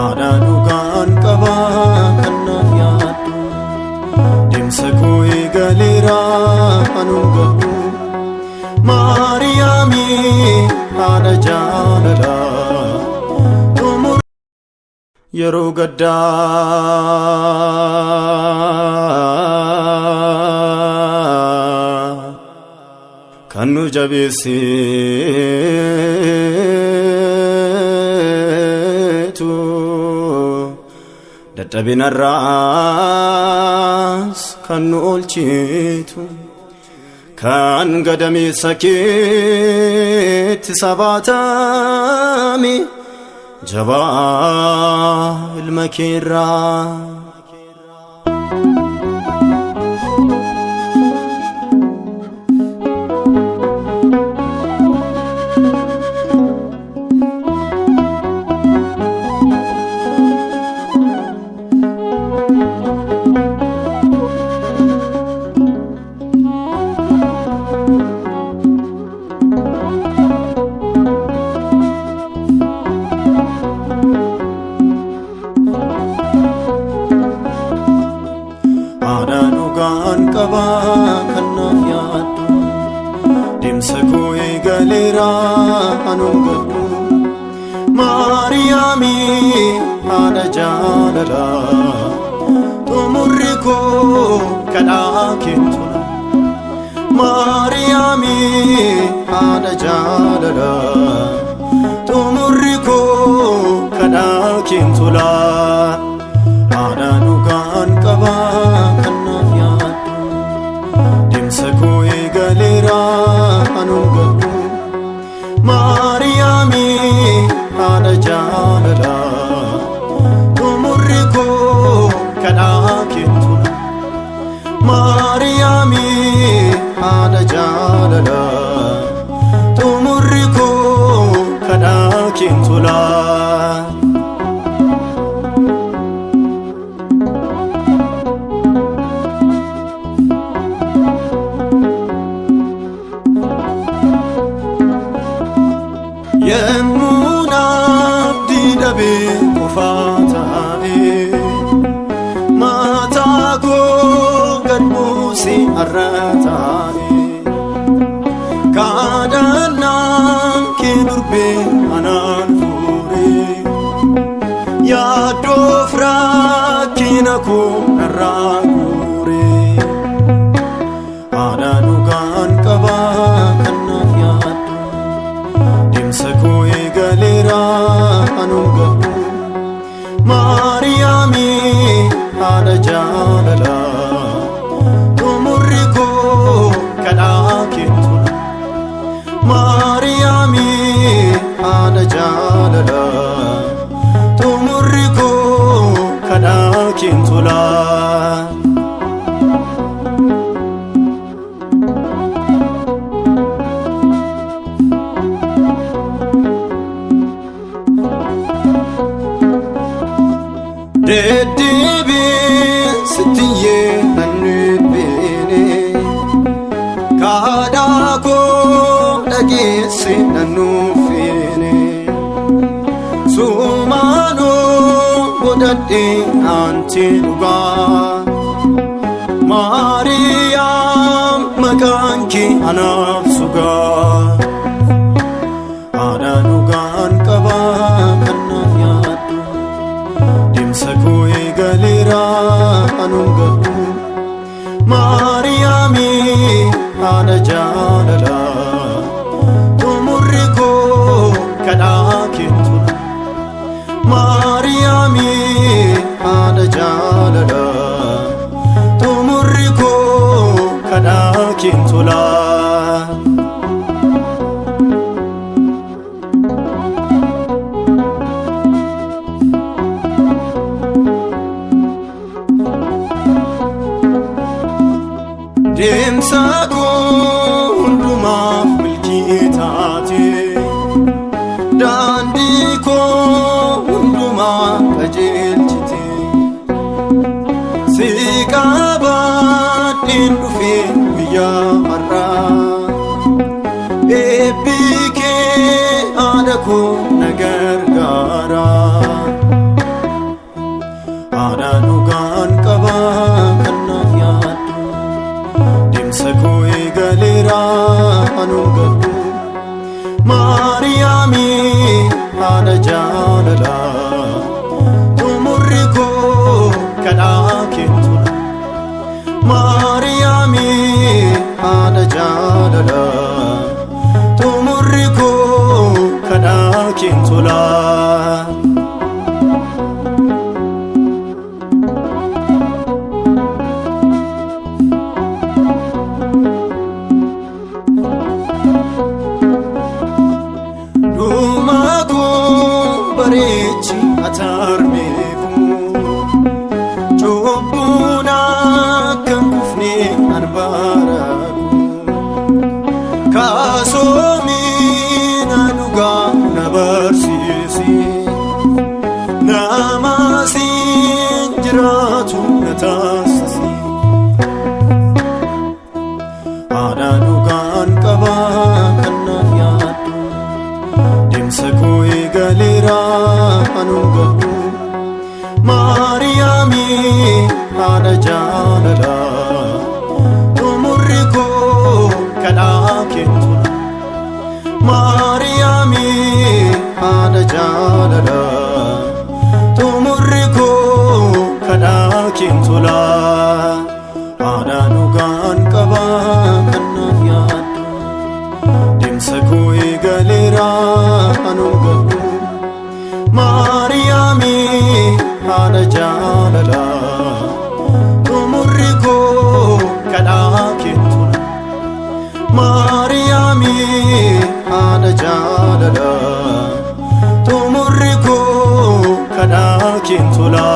Haadha dhugaan qabaa kan naaf yaaddu. Deemsa koo eegaleera anuun gadhu. Maariyaamii haadha jaalalaa. Yeroo gaddaa kan nu jabeessitu dadhabinarraas kan nu oolchitu kan gadameessa keetti sabaatame jabaa ilma keerraa. Haadha dhugaan qabaa kan naaf yaaddu. Deemsa koo eegaleera anuun gadhu. Maariyaamii haadha jaalalaa. Xumurri koo kadhaa keentula. Maariyaamii haadha jaalalaa. Xumurri koo kadhaa keentula. Haadha dhugaan qabaa kan naaf yaaddu. Deemsa koo eegaleera anuun gadhu. Maariyaamii haadha jaalalaa. Xumurri koo kadhaa keentula. Maariyaamii haadha jaalalaa. Xumurri koo kadhaa keentula. Yemmuun abdii dhabee qofaa taa'ee mataa koo gad buusee har'a taa'ee kadhannaan kee durbee anaan fuuree yaaddoof rakkina koo narraa guuree. Haadha dhugaan qabaa kan naaf yaaddu. Deemsa koo eegaleera anuun gadhu. Maariyaamii haadha jaalalaa. Xumurri koo kadhaa keentula. Maariyaamii haadha jaalalaa. Xumurri koo kadhaa keentula. Deddeebiin sittiyyee nannubbine kadhaa koo dhageesse nannuffine sumaanoo godhadhe aanti dhugaa Maariyaam maqaan kee anaaf sugaa. Haadha dhugaan qabaa kan naaf yaaddu. Deemsa koo eegaleera anuun gadhu. Maariyaamii haadha jaalalaa. Xumurri koo kadhaa keentula. Maariyaamii haadha jaalalaa. Xumurri koo kadhaa keentula. Deemsa koo hundumaaf milkii taate. Daandii koo hundumaa qajeelchite. Si qabaadheen dhufee guyyaa har'aa. Eebbi kee haadha koo na gargaara. keen tola. Dhuma koo bareechi atarmeeku cubbuun akka hin kufne an baaraku kaasoomiina dhugaa na barsiisi nama siin jiraatu na taasisi. Haadha dhugaan qabaa kan naaf yaaddu deemsa koo eegaleera anuun gadhu Maariyaamii haadha jaalalaa xumurri koo kadhaa keentula Maariyaamii haadha jaalalaa xumurri koo kadhaa keentula haadha dhugaan qabaa kan naaf yaaddu deemsa koo eegaleera anuun gadhu Maariyaamii haadha jaalalaa xumurri koo kadhaa keentula Maariyaamii haadha jaalalaa xumurri koo kadhaa keentula.